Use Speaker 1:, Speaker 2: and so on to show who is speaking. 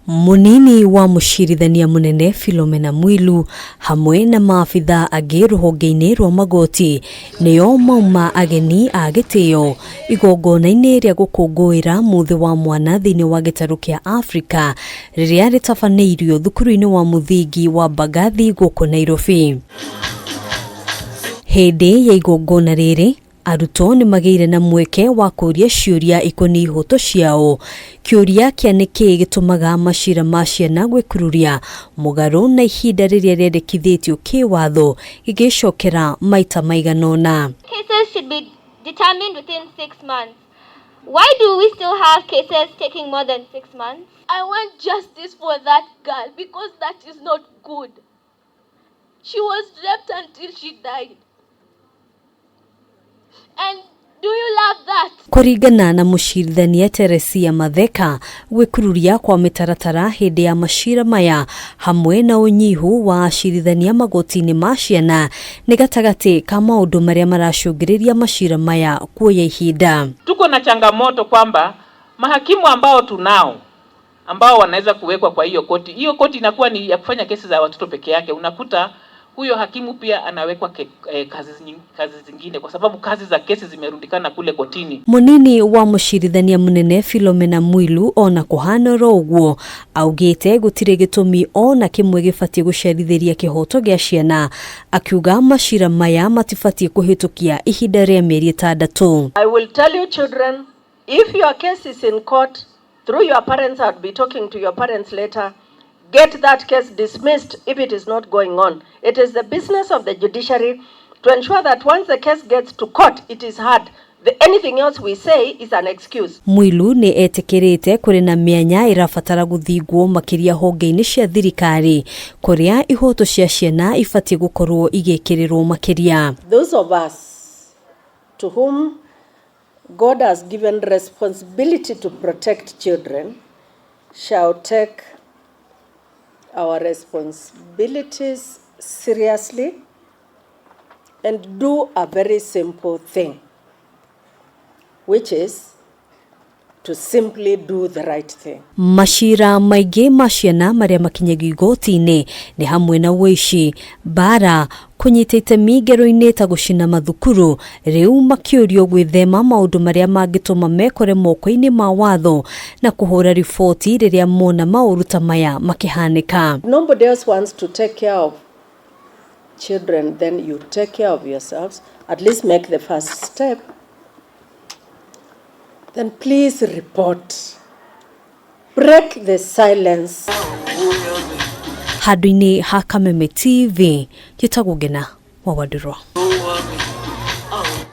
Speaker 1: Mũnini wa mũcirithania mũnene Philomena Mwilu hamwe na maabitha angĩ rũhonge-inĩ rwa magoti nĩo mauma ageni a gĩtĩo igongona-inĩ rĩa gũkũngũĩra mũthĩ wa mwana thĩinĩ wa gĩtarũ kĩa Afrika rĩrĩa rĩtabanĩirio thukuru-inĩ wa mũthingi wa Mbagathi gũkũ Nairobi. Hĩndĩ ya igongona rĩrĩ arutwo nĩ magĩire na mweke wa kũũria ciũria ikoniĩ ihoto ciao. Kĩũria kĩa nĩkĩĩ gĩtũmaga macira ma ciana gwĩkururia mũgarũ na ihinda rĩrĩa rĩendekithĩtio kĩwatho gĩgĩcokera maita maigana ũna.
Speaker 2: Cases should be determined within 6 months. Why do we still have cases taking more than 6 months?
Speaker 3: I want justice for that girl because that is not good. She was raped until she died. And do you love that?
Speaker 1: Kũringana na mũcirithania Teresia Matheka, gwĩkururia kwa mĩtaratara hĩndĩ ya macira maya hamwe na ũnyihu wa acirithania magoti-inĩ ma ciana nĩ gatagatĩ ka maũndũ marĩa maracũngĩrĩria macira maya kuoya ihinda.
Speaker 4: Tuko na changamoto kwamba mahakimu ambao tunao ambao wanaweza kuwekwa kwa hiyo koti, hiyo koti inakuwa ni ya kufanya kesi za watoto peke yake. Unakuta huyo hakimu pia anawekwa kazi zingine kwa sababu kazi za kesi zimerundikana kule kotini.
Speaker 1: Mũnini wa mũcirithania mũnene Philomena Mwilu ona kũhana oro ũguo augĩte gũtirĩ gĩtũmi ona kĩmwe gĩbatiĩ gũcerithĩria kĩhoto gĩa ciana, akiuga macira maya matibatiĩ kũhĩtũkia ihinda rĩa mĩeri 6.
Speaker 5: I will tell you, children, if your case is in court, through your parents, I'll be talking to your parents later, get that case dismissed if it is not going on. It is the business of the judiciary to ensure that once the case gets to court, it is heard. Anything else we say is an excuse.
Speaker 1: Mwilu nĩ etĩkĩrĩte kũrĩ na mĩanya ĩrabatara gũthingwo makĩria honge-inĩ cia thirikari kũrĩa ihoto cia ciana ibatiĩ gũkorwo igĩkĩrĩrwo makĩria.
Speaker 5: Those of us to whom God has given responsibility to protect children shall take our responsibilities seriously and do a very simple thing, which is to simply do the right thing.
Speaker 1: Macira maingĩ ma ciana marĩa makinyagio igoti-inĩ nĩ hamwe na ũici, mbara, kũnyita itemi ngero-inĩ ta gũcina mathukuru, rĩu makĩũrio gwĩthema maũndũ marĩa mangĩtũma mekore moko-inĩ ma watho na kũhũra riboti rĩrĩa mona maũru ta maya makĩhanĩka.
Speaker 5: Nobody else wants to take care of children, then you take care of yourselves. At least make the first step. Then please report. Break the silence.
Speaker 1: Handũ-inĩ ha Kameme TV, njĩtagwo Ngena wa Wandũrwa.